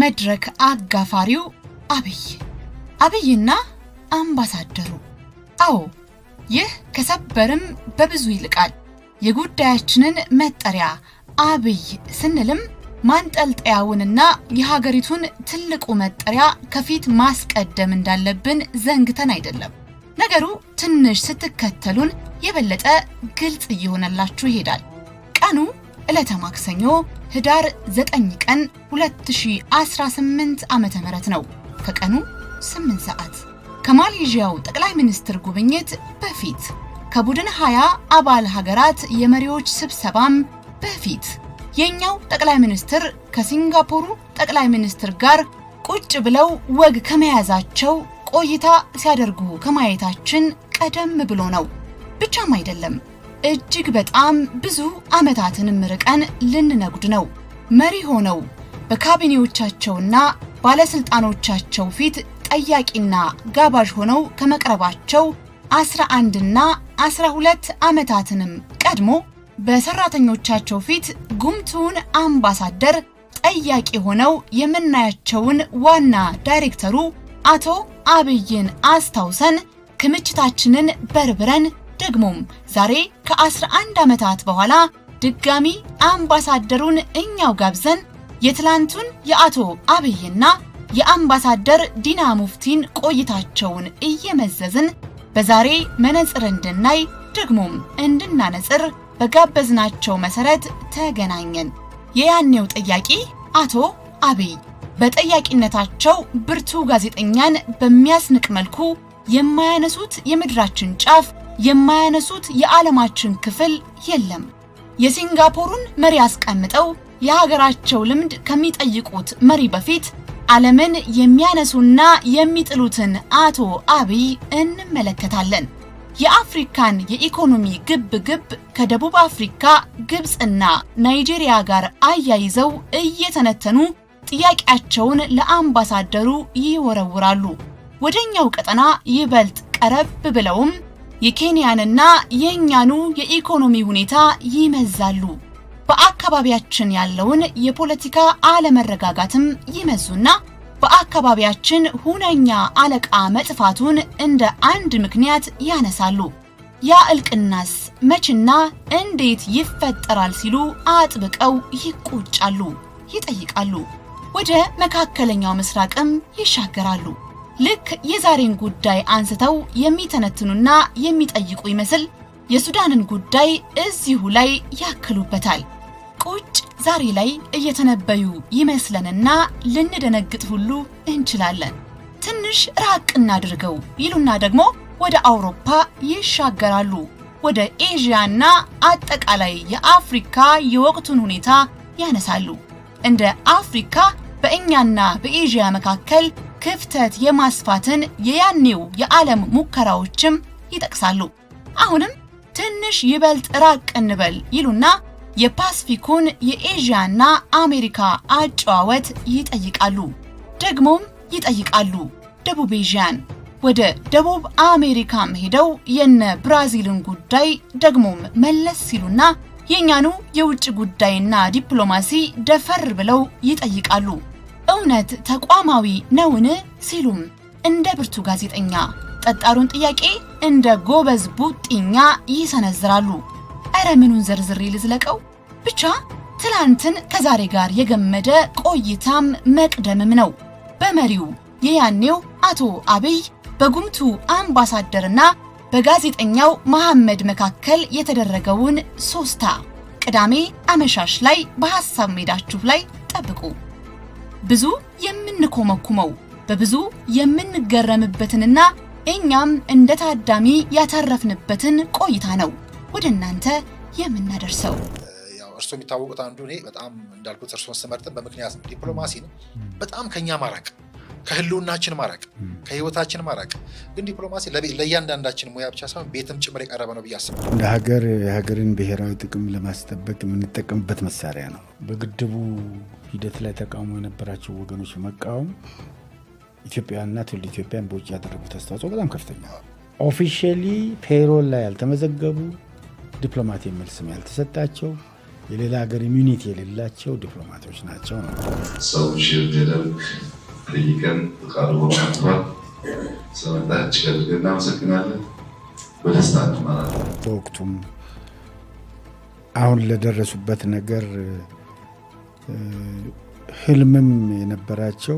መድረክ አጋፋሪው አብይ፣ አብይና አምባሳደሩ። አዎ፣ ይህ ከሰበርም በብዙ ይልቃል። የጉዳያችንን መጠሪያ አብይ ስንልም ማንጠልጠያውንና የሀገሪቱን ትልቁ መጠሪያ ከፊት ማስቀደም እንዳለብን ዘንግተን አይደለም። ነገሩ ትንሽ ስትከተሉን የበለጠ ግልጽ እየሆነላችሁ ይሄዳል። ቀኑ ዕለተ ማክሰኞ ህዳር 9 ቀን 2018 ዓመተ ምህረት ነው። ከቀኑ 8 ሰዓት ከማሌዥያው ጠቅላይ ሚኒስትር ጉብኝት በፊት፣ ከቡድን 20 አባል ሀገራት የመሪዎች ስብሰባም በፊት፣ የኛው ጠቅላይ ሚኒስትር ከሲንጋፖሩ ጠቅላይ ሚኒስትር ጋር ቁጭ ብለው ወግ ከመያዛቸው፣ ቆይታ ሲያደርጉ ከማየታችን ቀደም ብሎ ነው። ብቻም አይደለም፣ እጅግ በጣም ብዙ ዓመታትንም ርቀን ልንነጉድ ነው። መሪ ሆነው በካቢኔዎቻቸውና ባለስልጣኖቻቸው ፊት ጠያቂና ጋባዥ ሆነው ከመቅረባቸው 11ና 12 ዓመታትንም ቀድሞ በሰራተኞቻቸው ፊት ጉምቱን አምባሳደር ጠያቂ ሆነው የምናያቸውን ዋና ዳይሬክተሩ አቶ አብይን አስታውሰን፣ ክምችታችንን በርብረን፣ ደግሞም ዛሬ ከ11 ዓመታት በኋላ ድጋሚ አምባሳደሩን እኛው ጋብዘን የትላንቱን የአቶ አብይና የአምባሳደር ዲና ሙፍቲን ቆይታቸውን እየመዘዝን በዛሬ መነጽር እንድናይ ደግሞም እንድናነጽር በጋበዝናቸው መሰረት ተገናኘን። የያኔው ጠያቂ አቶ አብይ በጠያቂነታቸው ብርቱ ጋዜጠኛን በሚያስንቅ መልኩ የማያነሱት የምድራችን ጫፍ፣ የማያነሱት የዓለማችን ክፍል የለም። የሲንጋፖሩን መሪ አስቀምጠው የሀገራቸው ልምድ ከሚጠይቁት መሪ በፊት ዓለምን የሚያነሱና የሚጥሉትን አቶ አብይ እንመለከታለን። የአፍሪካን የኢኮኖሚ ግብ ግብ ከደቡብ አፍሪካ፣ ግብፅና ናይጄሪያ ጋር አያይዘው እየተነተኑ ጥያቄያቸውን ለአምባሳደሩ ይወረውራሉ። ወደኛው ቀጠና ይበልጥ ቀረብ ብለውም የኬንያንና የእኛኑ የኢኮኖሚ ሁኔታ ይመዛሉ። በአካባቢያችን ያለውን የፖለቲካ አለመረጋጋትም ይመዙና በአካባቢያችን ሁነኛ አለቃ መጥፋቱን እንደ አንድ ምክንያት ያነሳሉ። ያ እልቅናስ መችና እንዴት ይፈጠራል ሲሉ አጥብቀው ይቆጫሉ፣ ይጠይቃሉ። ወደ መካከለኛው ምስራቅም ይሻገራሉ። ልክ የዛሬን ጉዳይ አንስተው የሚተነትኑና የሚጠይቁ ይመስል የሱዳንን ጉዳይ እዚሁ ላይ ያክሉበታል። ቁጭ ዛሬ ላይ እየተነበዩ ይመስለንና ልንደነግጥ ሁሉ እንችላለን። ትንሽ ራቅ እናድርገው ይሉና ደግሞ ወደ አውሮፓ ይሻገራሉ። ወደ ኤዥያና አጠቃላይ የአፍሪካ የወቅቱን ሁኔታ ያነሳሉ። እንደ አፍሪካ በእኛና በኤዥያ መካከል ክፍተት የማስፋትን የያኔው የዓለም ሙከራዎችም ይጠቅሳሉ። አሁንም ትንሽ ይበልጥ ራቅ እንበል ይሉና የፓስፊኩን የኤዥያና አሜሪካ አጨዋወት ይጠይቃሉ። ደግሞም ይጠይቃሉ ደቡብ ኤዥያን። ወደ ደቡብ አሜሪካም ሄደው የነ ብራዚልን ጉዳይ ደግሞም መለስ ሲሉና የእኛኑ የውጭ ጉዳይና ዲፕሎማሲ ደፈር ብለው ይጠይቃሉ። እውነት ተቋማዊ ነውን ሲሉም እንደ ብርቱ ጋዜጠኛ ጠጣሩን ጥያቄ እንደ ጎበዝ ቡጢኛ ይሰነዝራሉ። እረ ምኑን ዘርዝሬ ልዝለቀው? ብቻ ትላንትን ከዛሬ ጋር የገመደ ቆይታም መቅደምም ነው። በመሪው የያኔው አቶ አብይ፣ በጉምቱ አምባሳደርና በጋዜጠኛው መሐመድ መካከል የተደረገውን ሶስታ ቅዳሜ አመሻሽ ላይ በሐሳብ ሜዳችሁ ላይ ጠብቁ። ብዙ የምንኮመኩመው፣ በብዙ የምንገረምበትንና እኛም እንደ ታዳሚ ያተረፍንበትን ቆይታ ነው ወደ እናንተ የምናደርሰው። ያው እርስዎ የሚታወቁት አንዱ እኔ በጣም እንዳልኩት እርስዎን ስመርጥን በምክንያት ነው። ዲፕሎማሲን በጣም ከኛ ማራቅ፣ ከህልውናችን ማራቅ፣ ከህይወታችን ማራቅ፣ ግን ዲፕሎማሲ ለእያንዳንዳችን ሙያ ብቻ ሳይሆን ቤትም ጭምር የቀረበ ነው ብዬ አስባለሁ። እንደ ሀገር የሀገርን ብሔራዊ ጥቅም ለማስጠበቅ የምንጠቀምበት መሳሪያ ነው። በግድቡ ሂደት ላይ ተቃውሞ የነበራቸው ወገኖች መቃወም ኢትዮጵያና ትውልደ ኢትዮጵያን በውጭ ያደረጉት አስተዋጽኦ በጣም ከፍተኛ ነው። Officially payroll ላይ ያልተመዘገቡ፣ ዲፕሎማት የሚል ስም ያልተሰጣቸው፣ የሌላ ሀገር immunity የሌላቸው ዲፕሎማቶች ናቸው ነው። ሰው share እንዲያደርግ ጠይቀን ፈቃዱ መጥቷል። ስለመጣህ እጅግ አድርገን እናመሰግናለን። በደስታ እንማራለን። በወቅቱም አሁን ለደረሱበት ነገር ህልምም የነበራቸው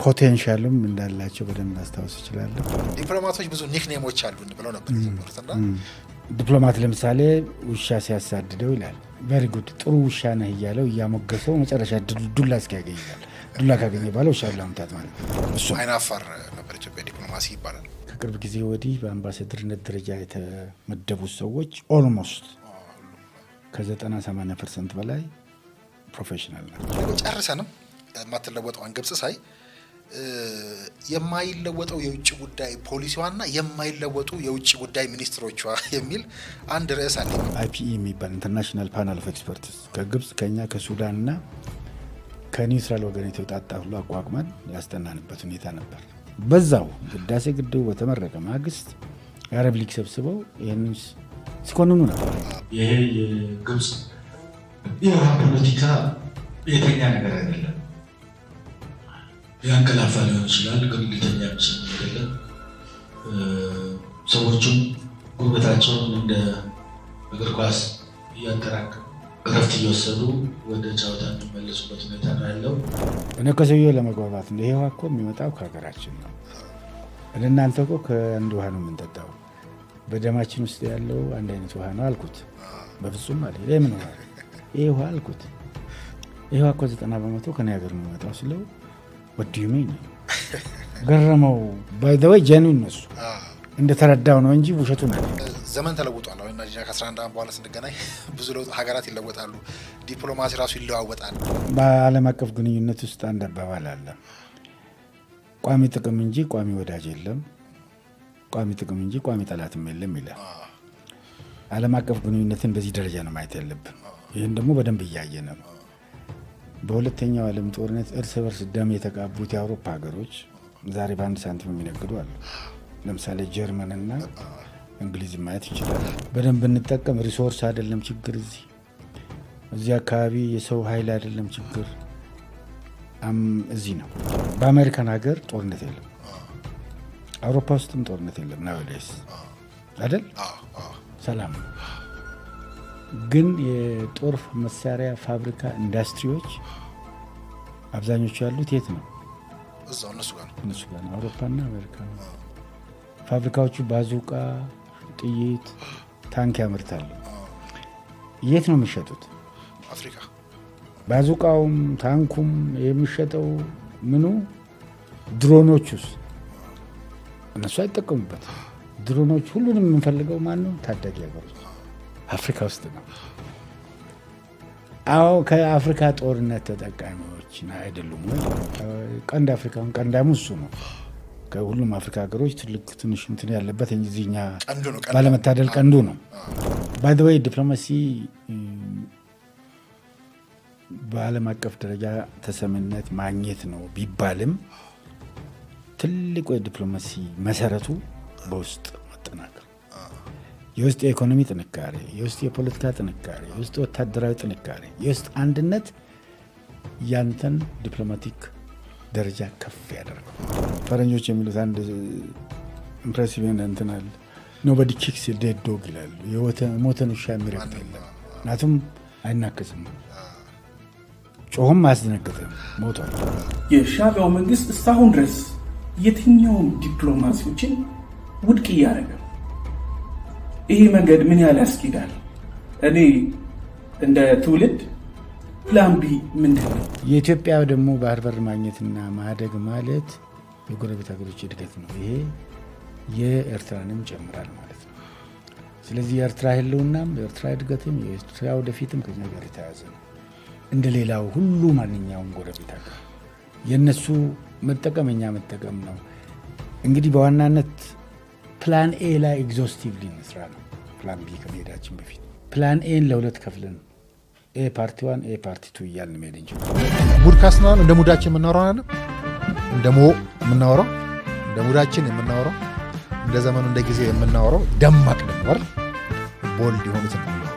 potential ም እንዳላቸው በደንብ ማስታወስ እችላለሁ። ዲፕሎማቶች ብዙ nickname ኦች አሉን ብለው ነበር የጀመሩት እና ዲፕሎማት ለምሳሌ ውሻ ሲያሳድደው ይላል፣ very good፣ ጥሩ ውሻ ነህ እያለው እያሞገሰው መጨረሻ ዱላ እስኪያገኝ ይላል። ዱላ ካገኘ በኋላ ውሻ ለመምታት ማለት ነው። እሱ አይናፋር ነበር ኢትዮጵያ ዲፕሎማሲ ይባላል። ከቅርብ ጊዜ ወዲህ በአምባሳደርነት ደረጃ የተመደቡት ሰዎች almost ከ90-80% በላይ professional ናቸው። ጨርሰንም የማትለወጠዋን ግብጽ ሳይ የማይለወጠው የውጭ ጉዳይ ፖሊሲዋና የማይለወጡ የውጭ ጉዳይ ሚኒስትሮቿ የሚል አንድ ርዕስ አለ። IPE የሚባል International Panel of Experts ከግብጽ፣ ከኛ፣ ከሱዳንና ከ neutral ወገን የተውጣጣ ሁሉ አቋቁመን ያስጠናንበት ሁኔታ ነበር። በዛው ህዳሴ ግድቡ በተመረቀ ማግስት የአረብ ሊግ ሰብስበው ይህንን ሲኮንኑ ነበር። ይሄ የግብጽ የውሃ ፖለቲካ የተኛ ነገር አይደለም። ያንቀላፋ ሊሆን ይችላል፣ ግን ሊተኛ የሚችል አይደለም። ሰዎቹም ጉልበታቸውን እንደ እግር ኳስ እያጠራቀሙ እረፍት እየወሰዱ ወደ ጨዋታ የሚመለሱበት ሁኔታ ነው ያለው። እኔ ከሰውዬው ለመግባባት ነው። ይሄ ውሃ እኮ የሚመጣው ከሀገራችን ነው። እናንተ እኮ ከአንድ ውሃ ነው የምንጠጣው፣ በደማችን ውስጥ ያለው አንድ አይነት ውሃ ነው አልኩት። በፍጹም አለ። የምን ውሃ ይሄ ውሃ አልኩት። ይሄ ውሃ እኮ 90% ከኔ ሀገር ነው የሚመጣው ስለው what do you mean ገረመው። By the way genuine እሱ እንደተረዳው ነው እንጂ ውሸቱን አለ። ዘመን ተለውጧል። አሁን እና ከ11 ዓመት በኋላ ስንገናኝ ብዙ ለውጥ፣ ሀገራት ይለወጣሉ፣ ዲፕሎማሲ ራሱ ይለዋወጣል። በዓለም አቀፍ ግንኙነት ውስጥ አንድ አባባል አለ። ቋሚ ጥቅም እንጂ ቋሚ ወዳጅ የለም፣ ቋሚ ጥቅም እንጂ ቋሚ ጠላትም የለም ይላል። ዓለም አቀፍ ግንኙነትን በዚህ ደረጃ ነው ማየት ያለብን። ይህን ደግሞ በደንብ እያየን ነው። በሁለተኛው ዓለም ጦርነት እርስ በርስ ደም የተቃቡት የአውሮፓ ሀገሮች ዛሬ በአንድ ሳንቲም የሚነግዱ አሉ። ለምሳሌ ጀርመንና እንግሊዝ ማየት ይችላል። በደንብ እንጠቀም። Resource አይደለም ችግር፣ እዚህ አካባቢ የሰው ኃይል አይደለም ችግር፣ እዚህ ነው። በአሜሪካን ሀገር ጦርነት የለም፣ አውሮፓ ውስጥም ጦርነት የለም። Nowadays አይደል ሰላም ነው። ግን የጦር መሳሪያ ፋብሪካ ኢንዱስትሪዎች አብዛኞቹ ያሉት የት ነው? እዛው እነሱ ጋር ነው። እነሱ ጋር ነው፣ አውሮፓና አሜሪካ ነው። ፋብሪካዎቹ ባዙቃ፣ ጥይት፣ ታንክ ያመርታሉ። የት ነው የሚሸጡት? አፍሪካ። ባዙቃውም ታንኩም የሚሸጠው ምኑ፣ ድሮኖቹስ እነሱ አይጠቀሙበት። ድሮኖች ሁሉንም የምንፈልገው ማን ነው? ታዳጊ ሀገሮች አፍሪካ ውስጥ ነው። አዎ ከአፍሪካ ጦርነት ተጠቃሚዎች አይደሉም ወይ? ቀንድ አፍሪካን ቀንዳሙ እሱ ነው። ከሁሉም አፍሪካ ሀገሮች ትልቅ ትንሽ እንትን ያለበት እዚህኛ ቀንዱ ነው። ባለመታደል ቀንዱ ነው። By the way ዲፕሎማሲ በዓለም አቀፍ ደረጃ ተሰሚነት ማግኘት ነው ቢባልም ትልቁ የዲፕሎማሲ መሰረቱ በውስጥ መጠናከር፣ የውስጥ የኢኮኖሚ ጥንካሬ፣ የውስጥ የፖለቲካ ጥንካሬ፣ የውስጥ ወታደራዊ ጥንካሬ፣ የውስጥ አንድነት ያንተን diplomatic ደረጃ ከፍ ያደርገው። ፈረንጆች የሚሉት አንድ impressive የሆነ እንትን አለ። "Nobody kicks dead dog" ይላሉ። የሞተን ውሻ የሚረግጥ የለም። ምክንያቱም አይናከስም፣ ጮሆም አያስደነግጥም፣ ሞቷል። የሻዕቢያው መንግስት እስካሁን ድረስ የትኛውም ዲፕሎማሲዎችን ውድቅ እያደረገ ነው። ይሄ መንገድ ምን ያህል ያስኬዳል? እኔ እንደ ትውልድ plan B ምንድን ነው? የኢትዮጵያ ደግሞ ባህር በር ማግኘትና ማደግ ማለት የጎረቤት ሀገሮች እድገት ነው። ይሄ የኤርትራንም ጨምራል ማለት ነው። ስለዚህ የኤርትራ ህልውናም የኤርትራ እድገትም የኤርትራ ወደፊትም ከኛ ጋር የተያያዘ ነው። እንደ ሌላው ሁሉ ማንኛውም ጎረቤት ሀገር የእነሱ መጠቀም እኛ መጠቀም ነው። እንግዲህ በዋናነት plan A ላይ exhaustively እንስራ ነው። Plan B ከመሄዳችን በፊት plan A ን ለሁለት ከፍለን A part one፣ A part two እያልን መሄድ እንችላለን። Moodcast ነው። እንደ mood ኣችን የምናወራው አይደለም። እንደ ሞ የምናወራው፣ እንደ mood ኣችን የምናወራው፣ እንደ ዘመኑ እንደ ጊዜ የምናወራው፣ ደማቅ ደግሞ አይደል bold የሆኑትን ነው የምናወራው።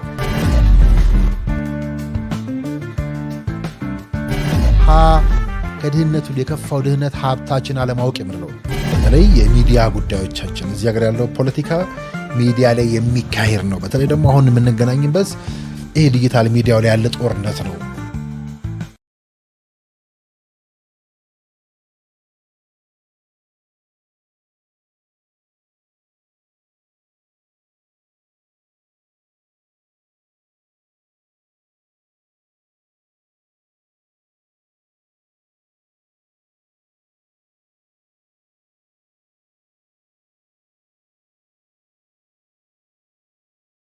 ከድህነቱ የከፋው ድህነት ሀብታችን አለማወቅ የምንለው ነው። በተለይ የሚዲያ ጉዳዮቻችን፣ እዚህ ሀገር ያለው ፖለቲካ ሚዲያ ላይ የሚካሄድ ነው። በተለይ ደግሞ አሁን የምንገናኝበት ይሄ ዲጂታል ሚዲያው ላይ ያለ ጦርነት ነው።